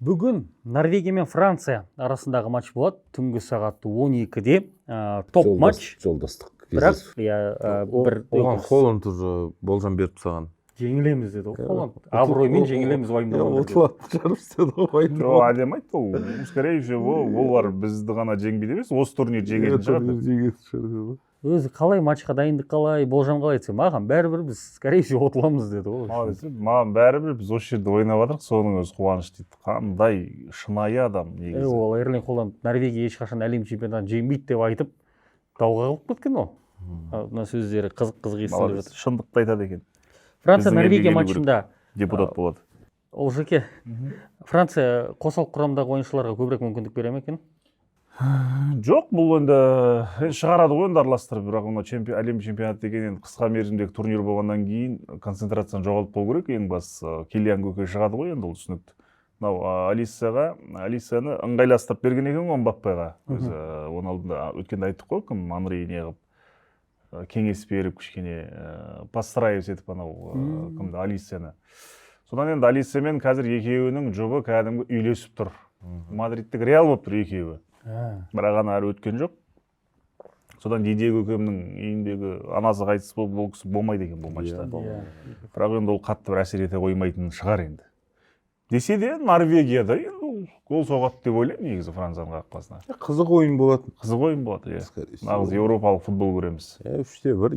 Бүгін Норвегия мен Франция арасындағы матч болады түнгі сағат 12-де. Топ матч. Жолдастық Бірақ кездесу. Иә, бір Оған Холланд уже болжам беріп тастаған. Жеңілеміз деді ғой Иә. Холланд. Абыроймен жеңілеміз, уайымдамаңдар деді. Ұтылатын шығармыз деді ғой. Жоқ, Уайымдама. Әдемі айтты ол. Скорее всего, олар бізді ғана жеңбейді емес, осы турнир жеңетін шығар деп. Жеңетін шығар деді ғой. Өзі қалай, матчқа дайындық қалай, болжам қалай десе, маған бәрібір, біз, скорее всего, ұтыламыз деді ғой. Молодец, маған бәрібір, біз осы жерде ойнап жатырмық, соның өзі қуаныш дейді. Қандай шынайы адам негізі. Ол Эрлинг Холланд Норвегия ешқашан әлем чемпионатын жеңбейді деп айтып, дауға қалып кеткен ол. Мына сөздері қызық қызық естіліп Молодец, жатыр. шындықты айтады екен. Франция Біздің елге Норвегия келу керек. матчында Депутат болады. Олжеке, Франция қосалқы құрамдағы ойыншыларға көбірек мүмкіндік бере ме екен? Жоқ, бұл енді шығарады ғой енді араластырып, бірақ мына әлем чемпионаты деген енді қысқа мерзімдегі турнир болғаннан кейін концентрацияны жоғалтпау керек. Ең бастысы, Килиан көке шығады ғой енді, ол түсінікті. Мынау Алиссаға, Алиссаны ыңғайластырып берген екен ғой Мбаппеға өзі. Оның алдында өткенде айттық қой, кім, Анри не қылып, кеңес беріп, кішкене подстраивать етіп анау кімді, Алиссаны. Содан енді Алисамен қазір екеуінің жұбы кәдімгі үйлесіп тұр, мадридтік Реал болып тұр екеуі. Бірақ ана әлі өткен жоқ. Содан Дидье көкемнің үйіндегі анасы қайтыс болып, ол кісі болмайды екен бұл матчта. Бірақ енді ол қатты бір әсер ете қоймайтын шығар енді. Десе де, Норвегияда енді ол гол соғады деп ойлаймын негізі Францияның қақпасына. Қызық ойын болатын. Қызық ойын болады, иә. Скорее всего. Нағыз еуропалық футбол көреміз. Иә, 3-1,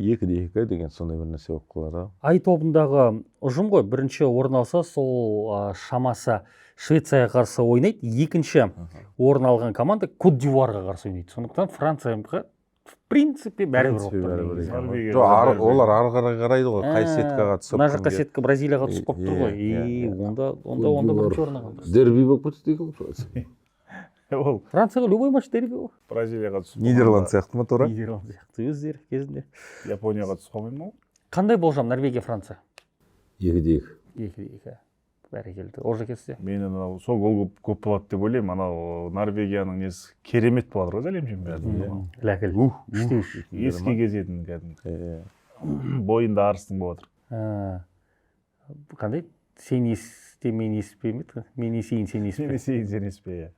2-2 деген сондай бір нәрсе болып қалар ау. Ай тобындағы ұжым ғой бірінші орын алса, сол шамасы Швецияға қарсы ойнайды, екінші орын алған команда Кот д'Ивуарға қарсы ойнайды. Сондықтан Францияға в принципе бәрібір болып Принципе, тұр бәрібір негізі. екен ғой. Норвегияға Жоқ, бәрібір. олар ары қарай қарайды ғой, қай сеткаға түсіп Мына жаққа кімге. сетка Бразилияға түсіп қалып тұр ғой. Иә, И иә, иә. онда бірінші орын алған дұрыс. Дерби болып кетеді екен ғой Франция. Ол Францияға любой матч дерби ғой. Бразилияға түсіп Нидерланд сияқты ма тура? Нидерланд сияқты өздері кезінде. Японияға түсіп қалмай ма ол? Қандай болжам, Норвегия, Франция? 2-2. 2-2, бәрекелді. Олжеке, сізде? Мен анау сол гол көп, көп болады деп ойлаймын. Анау Норвегияның несі керемет болады ғой әлем чемпионатында. Ләкіл 3-3. Еске кезетін кәдімгі. Иә. Бойында арыстың болып жатыр. Қандай, сен есте, мен еспе ме еді? Мен есейін, сен еспе. Мен есейін, сен еспе, иә.